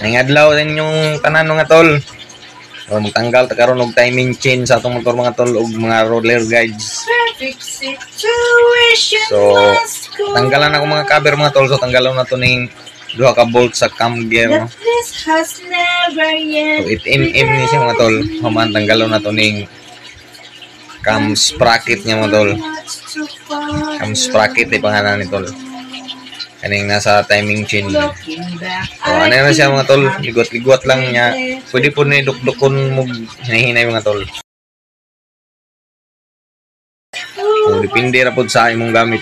Ning adlaw din yung tanan mga tol. So, magtanggal ta karon og timing chain sa atong motor mga tol og mga roller guides. So tanggalan ako mga cover mga tol. So tanggalon na to ning duha ka bolt sa cam gear, no? So 8 mm ni siya mga tol. Human tanggalon na to ning cam sprocket niya mga tol. Cam sprocket ay pangalan ni tol. Kaning nasa timing chain. So ano na siya mga tol, ligot-ligot lang niya. Pwede po ni dukdukon mo hinahinay mga tol. So depende ra pod sa imong gamit.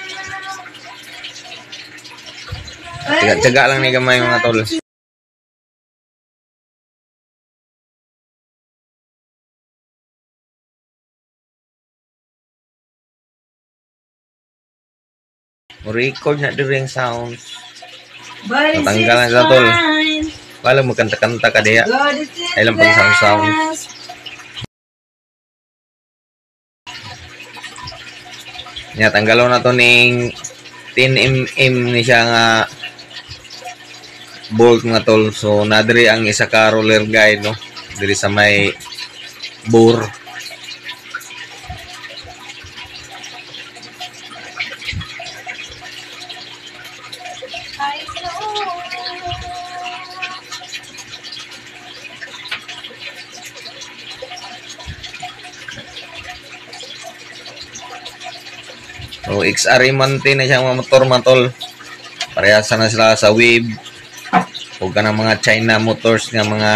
Tiga-tiyaga lang ni gamay mga tol. Record na diri ang sounds. Natanggal na siya tol. Wala mo kanta-kanta ka diya. Ay lang pang sound sound. Nya tanggalon na to ning 10 mm ni siya nga bolt mga tol. So nadiri ang isa ka roller guide, no, diri sa may bore. So XR man na siya mga motor mga tol. Parehas na sila sa Wave o kanang mga China motors nga mga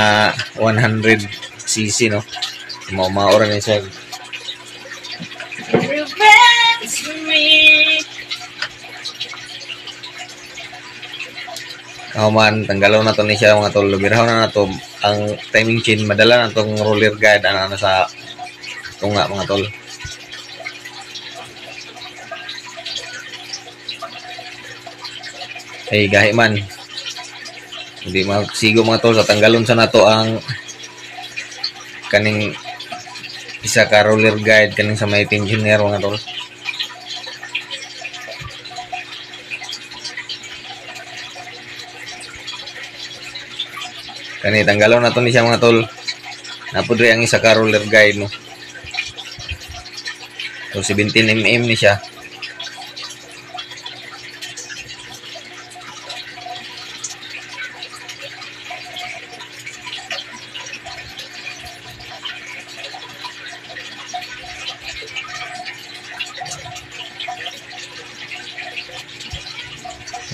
100 cc, no. Mao-mao ra ni siya. Prevents me. Man, tanggalon na to ni siya mga tol. Lubiraw na to ang timing chain, madala na tong roller guide ana na sa tunga mga tol. Ay gahi man. Hindi magsigo mga tol, sa tanggalon sa nato ang kaning isa ka roller guide kaning sa may tensioner mga tol. Kani tanggalon na to ni siya mga tol. Napudri ang isa ka roller guide, no. So 17 mm ni siya.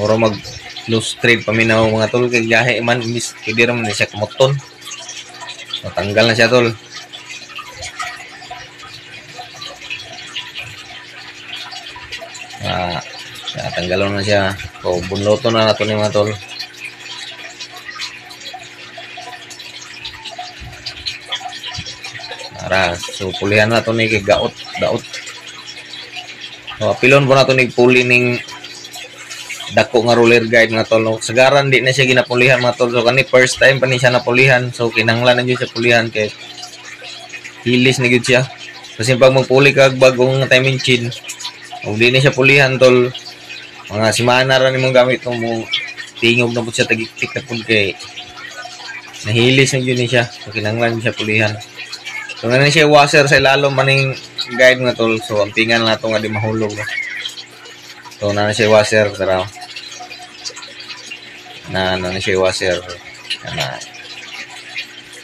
Mura mag loose thread paminaw mga tol kay gahi man miss pwede ra man ni siya kamoton. Natanggal na siya tol. Natanggalon na siya. So bunloton na nato ni mga tol. Ara, so pulihan na to ni kay gaot, daot. So apilon po na to ni puli ning dako nga roller guide mga tol. No? Sagaran di na siya ginapulihan mga tol. So kani first time pa ni siya napulihan. So kinahanglan na jud siya pulihan kay hilis na gyud siya. Kasi pag magpuli ka bagong timing chain, og di na siya pulihan tol, mga simana ra nimong gamit mo, tingog na pud siya, tagiktik na pud kay nahilis na gyud ni siya. So kinahanglan siya pulihan. So nga na siya washer sa ilalom maning guide mga tol. So ampingan na to nga di mahulog, no? So na siya washer tara. Na na siya washer. Ana.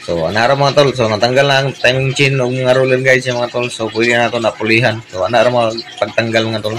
So ana ra mga tol. So natanggal na ang timing chain og mga roller guide siya mga tol. So pwede na to napulihan. So ana ra mga pagtanggal mga tol.